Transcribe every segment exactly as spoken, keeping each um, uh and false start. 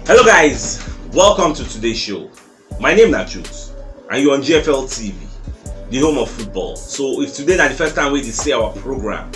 Hello guys, welcome to today's show. My name na Chooks and you're on G F L T V, the home of football. So if today na the first time wey you see our program,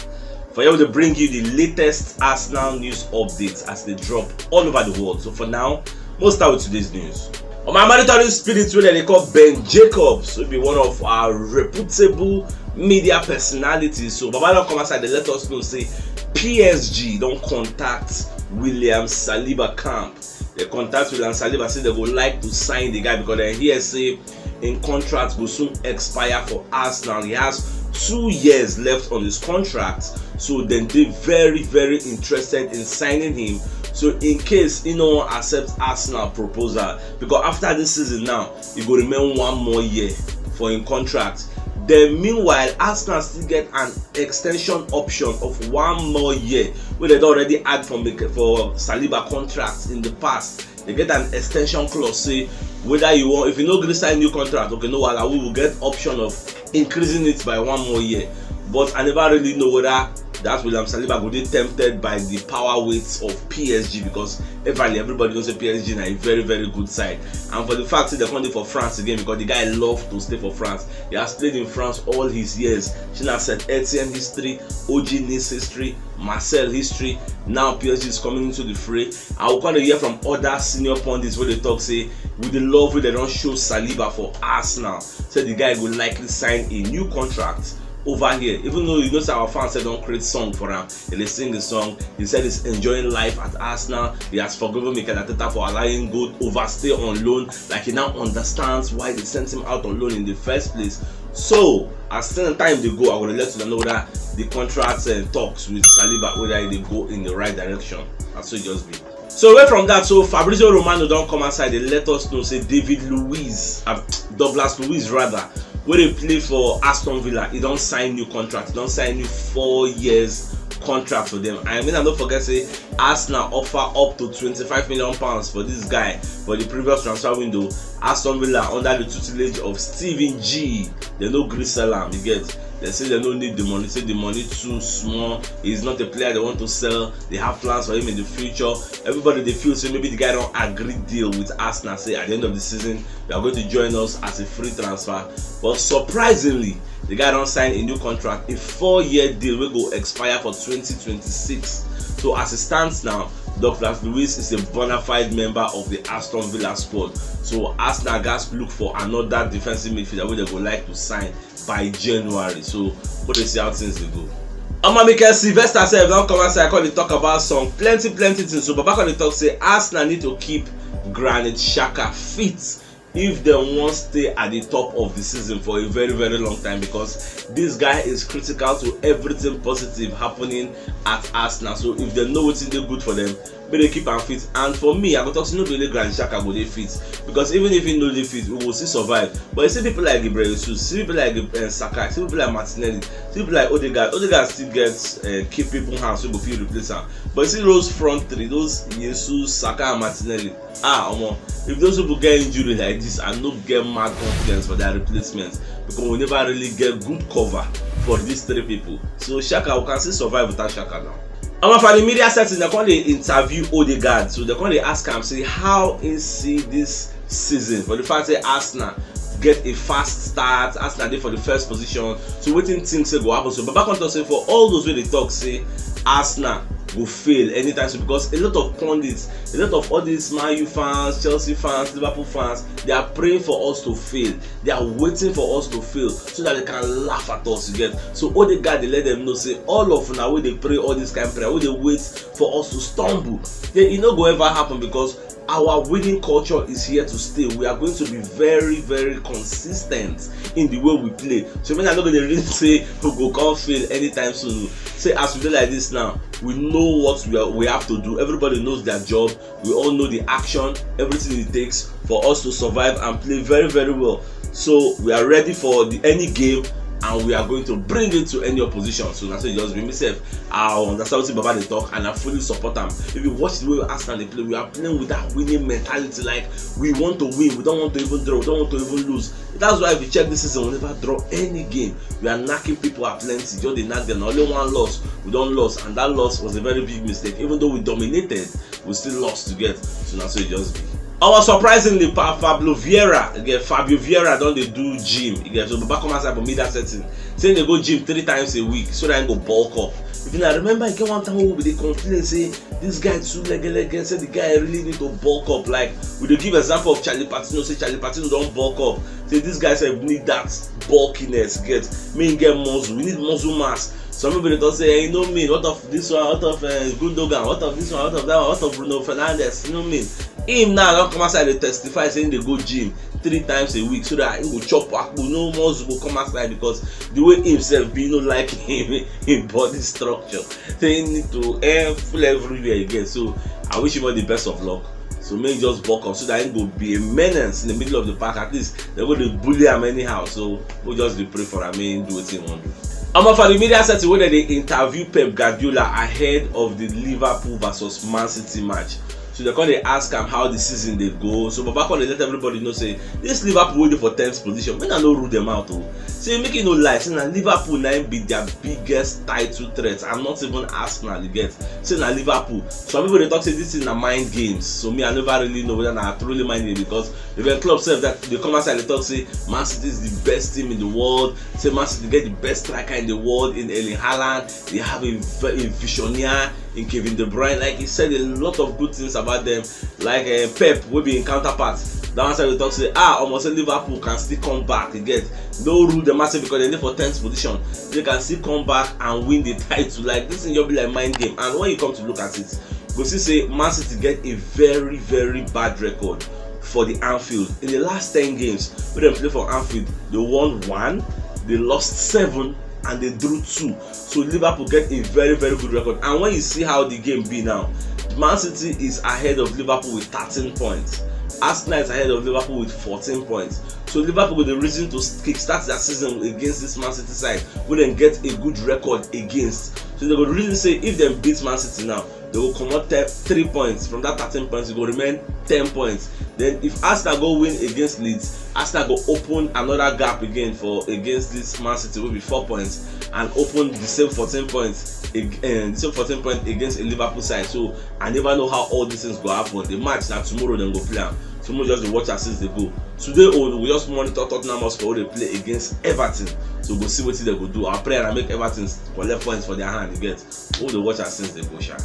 for here we dey bring you the latest Arsenal news updates as they drop all over the world. So for now, we'll start with today's news. On my monitoring spirit wey dem dey call Ben Jacobs, wey be one of our reputable media personalities. So Baba don come outside dey let us know say P S G don contact William Saliba camp. They contact William Saliba say they go like to sign the guy because they hear say im contract go soon expire for Arsenal. He has two years left on his contract, so dem dey very very interested in signing him. So in case he no wan accept Arsenal proposal, because after this season now, he go remain one more year for im contract. Then meanwhile, Arsenal still get an extension option of one more year wey dem don already add for Mik- for Saliba contract in the past. They get an extension clause say whether you want, if you no gree sign new contract, okay, no wahala, we will get option of increasing it by one more year. But I never really know whether that William Saliba go dey tempted by the power weights of P S G, because everly everybody knows say P S G na a very very good side, and for the fact say dem come dey for France again because the guy love to stay for France. He has played in France all his years. Shey na Saint Etienne history, O G Nice history, Marseille history. Now P S G is coming into the fray. I will come dey hear from other senior pundits wey dey talk say with the love wey dem don show Saliba for Arsenal, say the guy go likely sign a new contract over here, even though you know say our fans sef don create song for am. He dey sing the song. He said he's enjoying life at Arsenal. He has forgiven Mikel Arteta for allowing him go overstay on loan. Like, he now understands why they sent him out on loan in the first place. So as time dey go, I go dey let una know whether the contract uh, talks with Saliba, whether e dey go in the right direction. Na so e just be. So away from that, so Fabrizio Romano don come outside dey let us know say David Luiz, uh, Douglas Luiz rather, wey dey play for Aston Villa, he don sign new contract, he don sign new four years contract for them. I mean, I don't forget say Arsenal offer up to twenty-five million pounds for this guy for the previous transfer window. Aston Villa, under the tutelage of Steven G, they no gree sell am. You get? They say they no need the money, say the money too small. He's not a player they want to sell. They have plans for him in the future. Everybody dey feel say maybe the guy don agree deal with Arsenal, say at the end of the season you are going to join us as a free transfer. But surprisingly, the guy don sign a new contract, a four-year deal wey go expire for twenty twenty-six. So as it stands now, Douglas Luiz is a bona fide member of the Aston Villa squad. So Arsenal gats look for another defensive midfielder wey dem go like to sign by January. So we dey see how things dey go. Omo, Mikel Sylvester sef don come outside come dey talk about some plenty plenty things. So Baba come dey talk say Arsenal need to keep Granit Xhaka fit if dem wan stay at the top of the season for a very very long time, because this guy is critical to everything positive happening at Arsenal. So if dem know wetin dey good for them, make dem keep am fit. And for me, I go talk say no be only Granit Xhaka go dey fit, because even if he no dey fit, we go still survive. But you see people like Gabriel Jesus, see people like uh, Saka, see people like Martinelli, see people like Odegaard. Odegaard still get uh, capable hands wey go fit replace am. But you see those front three, those Jesus, Saka and Martinelli, ah omo, if those people get injury like this, I no get mad confidence for their replacement, because we never really get good cover for these three people. So Xhaka, we can still survive without Xhaka now. Omo, for the media setting, they come dey interview Odegaard, so they come dey ask am say how he see this season for the fact say Arsenal get a fast start, Arsenal dey for the first position. So wetin think say go happen? So Baba come talk say for all those wey dey talk say Arsenal go fail anytime soon, because a lot of pundits, a lot of all these Man U fans, Chelsea fans, Liverpool fans, they are praying for us to fail. They are waiting for us to fail so that they can laugh at us, you get? So Odegaard dey let them know say all of una wey dey pray all this kind prayer, wey dey wait for us to stumble, then e no go ever happen, because our winning culture is here to stay. We are going to be very very consistent in the way we play. So make I no go dey reason say we go come fail anytime soon. Say as we dey like this now, we know what we, are, we have to do. Everybody knows their job. We all know the action, everything it takes for us to survive and play very very well. So we are ready for the any game, and we are going to bring it to any opposition. So na so e just be. Me sef, I understand wetin Baba dey talk and I fully support am. If you watch the way Arsenal dey play, we are playing with that winning mentality. Like, we want to win, we don't want to even draw, we don't want to even lose. That's why if you check this season, we never draw any game. We are knocking people aplenty, just dey knack them. Only one loss, we don loss, and that loss was a very big mistake. Even though we dominated, We still lost to get, so na so e just be. Our surprisingly, Pa- Fabio Vieira, again, Fabio Vieira don dey do gym. Again, so Baba come outside for media setting, saying they go gym three times a week so that he go bulk up. If you now remember, I get one time we dey complain say this guy too lege lege, say the guy really need to bulk up. Like, we dey give example of Charlie Patino, say Charlie Patino don bulk up. Say this guy sef need that bulkiness, get, make him get muscle. We need muscle mass. Some people dey talk say, hey, you know me, what of this one, what of uh, Gundogan, what of this one, what of that one, what of Bruno Fernandes, you know me. Him now don come outside dey testify say he dey go gym three times a week so that he go chop akpu, no muscle go come outside, because the way himself be, no like him, him body structure. Say he need to eh, full everywhere again. So I wish him all the best of luck. So make just buck up so that he go be a menace in the middle of the park. At least they go dey bully him anyhow. So we just dey pray for him, make he do wetin he wan do. Omo, for the media setting wey dem dey interview Pep Guardiola ahead of the Liverpool versus Man City match. So they come dey ask am how the season dey go. So Baba come dey let everybody know say this Liverpool wey dey for tenth position, make I no rule them out o. Say make e no lie, say na Liverpool na im be their biggest title threat, and not even Arsenal, you get. Say na Liverpool. Some people dey talk say this thing na mind games. So me, I never really know whether na truly mind games, because Jurgen Klopp sef that dey come outside dey talk say Man City is the best team in the world. Say Man City get the best striker in the world in Erling Haaland. They have a, ve- a visionaire in Kevin De Bruyne. Like, he said a lot of good things about them. Like uh, Pep, wey be im counterpart, that one side dey talk say, ah, omo, say Liverpool can still come back. You get, no rule them out, say because they dey for tenth position, they can still come back and win the title. Like, this thing just be like mind game. And when you come to look at it, you go see say Man City get a very, very bad record for the Anfield. In the last ten games wey dem play for Anfield, they won one, they lost seven, and they drew two. So Liverpool get a very, very good record. And when you see how the game be now, Man City is ahead of Liverpool with thirteen points. Arsenal is ahead of Liverpool with fourteen points. So Liverpool go dey reason to kickstart their season against this Man City side, wey dem get a good record against. So they go reason say if dem beat Man City now, they go comot te- three points from that thirteen points. E go remain ten points. Then if Arsenal go win against Leeds, Arsenal go open another gap again for against this Man City wey be four points, and open the same fourteen points ag- eh, the same fourteen points against a Liverpool side. So I never know how all these things go happen. The match na tomorrow dem go play am. So we just dey watch as things dey go. Today own, we just monitor Tottenham Hotspur wey dey play against Everton. So we go see wetin dem go do. Our prayer na make Everton collect points for their hand, you get. We dey watch as things dey go sha.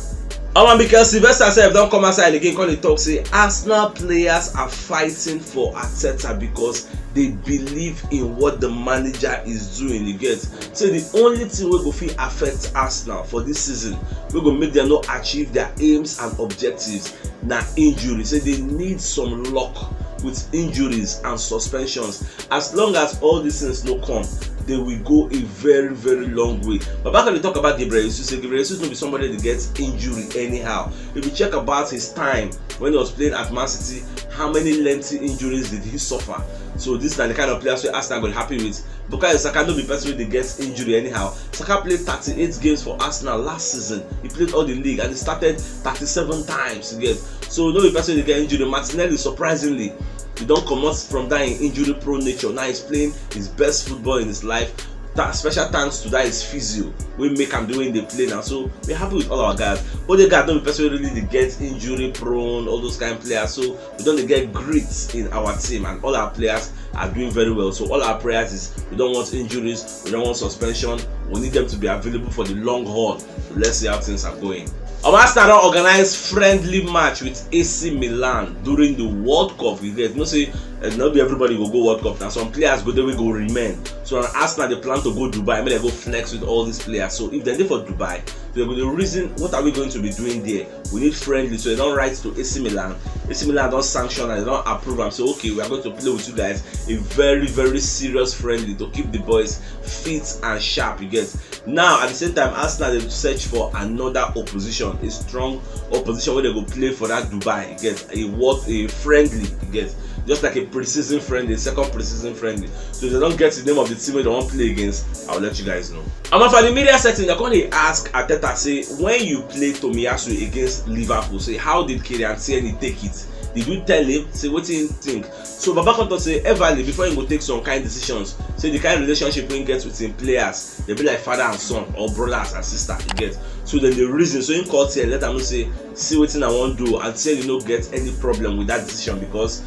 Omo, Mikel Sylvester sef don come outside again, come dey talk say Arsenal players are fighting for Arteta because they believe in what the manager is doing, you get. Say the only thing wey go fit affect Arsenal for this season, wey go make them no achieve their aims and objectives, na injury. Say they need some luck with injuries and suspensions. As long as all these things no come, they will go a very, very long way. But back when they talk about Gabriel Jesus, say Gabriel Jesus no be somebody that gets injury anyhow. If you check about his time when he was playing at Man City, how many lengthy injuries did he suffer? So these are the kind of players wey Arsenal go happy with. Bukayo Saka no be person wey dey get injury anyhow. Saka played thirty-eight games for Arsenal last season. He played all the league and he started thirty-seven times, you get. So no be person wey dey get injury. Martinelli, surprisingly, he don comot from that injury-prone nature. Now he's playing his best football in his life. Tha- special thanks to that his physio wey make am the way he dey play now. So we're happy with all our guys. Odegaard no be person wey really dey get injury-prone, all those kind players. So we don dey get grit in our team, and all our players are doing very well. So all our prayers is we don't want injuries, we don't want suspension. We need them to be available for the long haul. So let's see how things are going. Omo, Arsenal don organize friendly match with A C Milan during the World Cup. You get, you know say uh, no be everybody go go World Cup. Now some players go there, we go remain. So on Arsenal, they plan to go Dubai. I mean, they go flex with all these players. So if they dey for Dubai, they go the reason, what are we going to be doing there? We need friendly. So they don't write to A C Milan. A C Milan don't sanction and they don't approve. I'm say, okay, we are going to play with you guys a very, very serious friendly to keep the boys fit and sharp. You get. Now at the same time, Arsenal dey search for another opposition, a strong opposition where they go play for that Dubai. You get, a what, a friendly. You get, just like a preseason friendly, a second preseason friendly. So if they don't get the name of the team wey they wan play against, I'll let you guys know. Omo, for the media setting, they come dey ask Arteta say, when you play Tomiyasu against Liverpool, say how did Kieran Tierney take it? Did you tell him? Say wetin him think. So Baba come talk say Everly, before he go take some kind decisions, say the kind relationship wey he get with him players, they be like father and son or brothers and sister. You get? So then the reason, so him call Tierney, let am know say, see wetin I wan do, and Tierney no get any problem with that decision because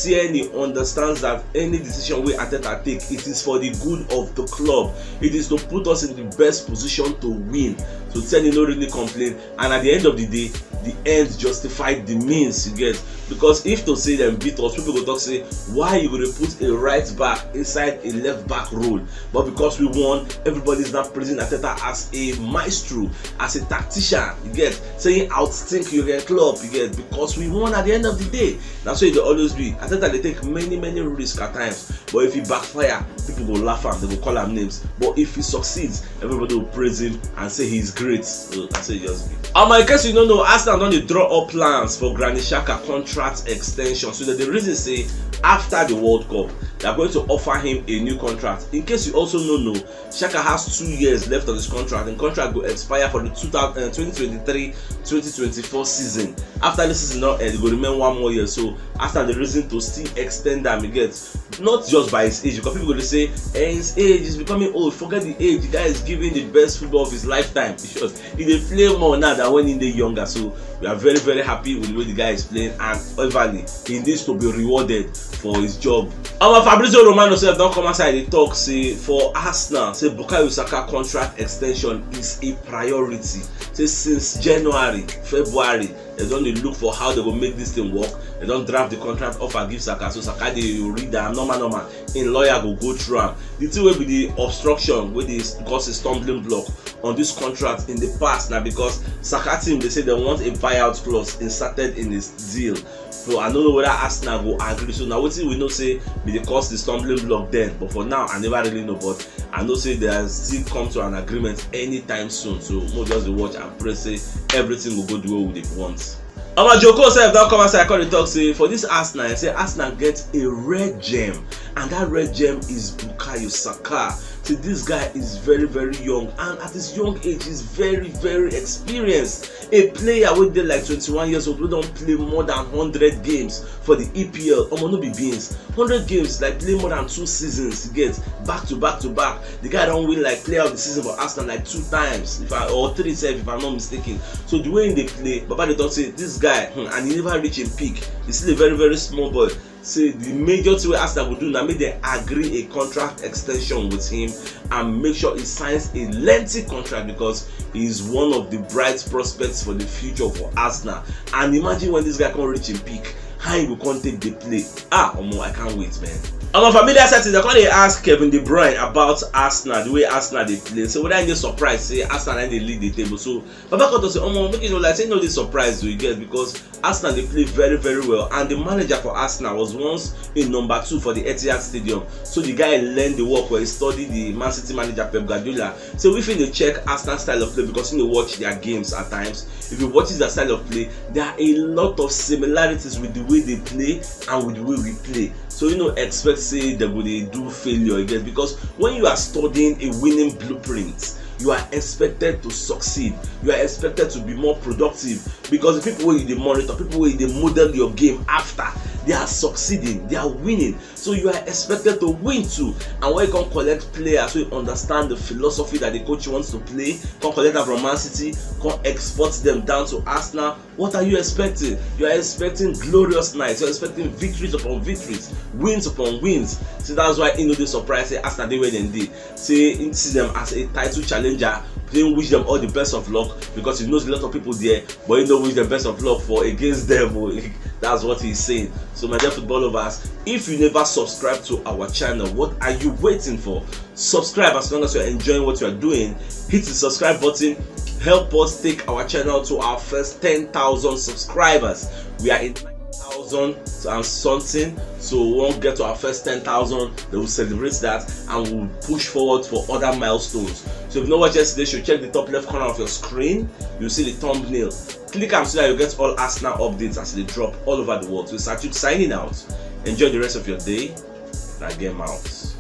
Tierney understands that any decision wey Arteta take, it is for the good of the club. It is to put us in the best position to win. So Tierney no really complain, and at the end of the day, the end justified the means, you get? Because if to say dem beat us, people go talk say, why you go dey put a right back inside a left back role? But because we won, everybody is now praising Arteta as a maestro, as a tactician, you get? Saying outthink Jurgen Klopp, you get? Because we won at the end of the day. That's what it always be. Arteta dey take many many risks at times, but if he backfire, people go laugh am, they go call am names. But if he succeeds, everybody will praise him and say he's great. So that's what it just be. Um, in case you don't know, Arsenal don dey draw up plans for Granit Xhaka contract extension. So that the reason say after the World Cup, they are going to offer him a new contract. In case you also no know, Xhaka has two years left on his contract. The contract will expire for the two thousand, uh, twenty twenty-three twenty twenty-four season. After the season not end, it will remain one more year. So after the reason to still extend them, you get, not just by his age, because people go to say, eh, his age is becoming old. Forget the age. The guy is giving the best football of his lifetime. Because he dey play more now than when he dey younger. So we are very very happy with the way the guy is playing, and Everly, he needs to be rewarded for his job. Our Fabrizio Romano sef don come outside dey talk say for Arsenal, say Bukayo Saka contract extension is a priority. Say since January, February, they don dey look for how they go make this thing work. They don draft the contract offer give Saka, so Saka dey read am normal normal. Im lawyer go go through am. The thing wey be the obstruction wey dey cause a stumbling block on this contract in the past na because Saka team dey say they want a buyout clause inserted in his deal. So I no know whether Arsenal go agree. So na wetin we know say be dey cause the stumbling block then. But for now, I never really know. But I know say they are still come to an agreement anytime soon. So mo just dey watch and pray say everything go go the way we dey want. Omo, Joko sef don come outside come dey talk say for this Arsenal, he say Arsenal get a red gem, and that red gem is Bukayo Saka. Say this guy is very very young, and at his young age, he's very very experienced. A player wey dey like twenty-one years old, wey don play more than hundred games for the E P L. Omo, no be beans. Hundred games, like, play more than two seasons, you get, back to back to back. The guy don win, like, player of the season for Arsenal, like, two times, if I, or three sef, if I'm not mistaken. So the way he dey play, Baba dey talk say this guy, hmm, and he never reach him peak. He's still a very very small boy. Say the major thing wey Arsenal go do na make dem agree a contract extension with him and make sure he signs a lengthy contract, because he is one of the bright prospects for the future for Arsenal. And imagine when this guy come reach him peak, how he go come take dey play. Ah, omo, I can't wait, man. Omo, Familiar Settings, they come dey ask Kevin De Bruyne about Arsenal, the way Arsenal dey play. So whether he dey surprised say Arsenal na dey lead the table. So Baba come talk say, omo, make you no like say no dey surprised, you get, because Arsenal dey play very very well, and the manager for Arsenal was once a number two for the Etihad Stadium. So the guy learn the work well, he study the Man City manager Pep Guardiola. So if you dey check Arsenal style of play, because you dey watch their games at times, if you watch their style of play, there are a lot of similarities with the way they play and with the way we play. So you no expect say they go dey do failure again, because when you are studying a winning blueprint, you are expected to succeed. You are expected to be more productive, because the people wey you dey monitor, people wey you dey model your game after, they are succeeding, they are winning. So you are expected to win too. And when you come collect players wey understand the philosophy that the coach wants to play, come collect am from Man City, come export them down to Arsenal, what are you expecting? You are expecting glorious nights. You are expecting victories upon victories, wins upon wins. So that's why e no dey surprise say Arsenal dey where dem dey. Say he see them as a title challenger, he wish them all the best of luck, because he knows a lot of people there, but he no wish the best of luck for against them. Oh. That's what he's saying. So my dear football lovers, if you never subscribe to our channel, what are you waiting for? Subscribe as long as you are enjoying what you are doing. Hit the subscribe button. Help us take our channel to our first ten thousand subscribers. We are in nine thousand and something, so we won't get to our first ten thousand. They will celebrate that, and we'll push forward for other milestones. So if you know what yesterday show, check the top left corner of your screen. You see the thumbnail. Click am so that you get all Arsenal updates as they drop all over the world. So Sachuk signing out. Enjoy the rest of your day. Na game out.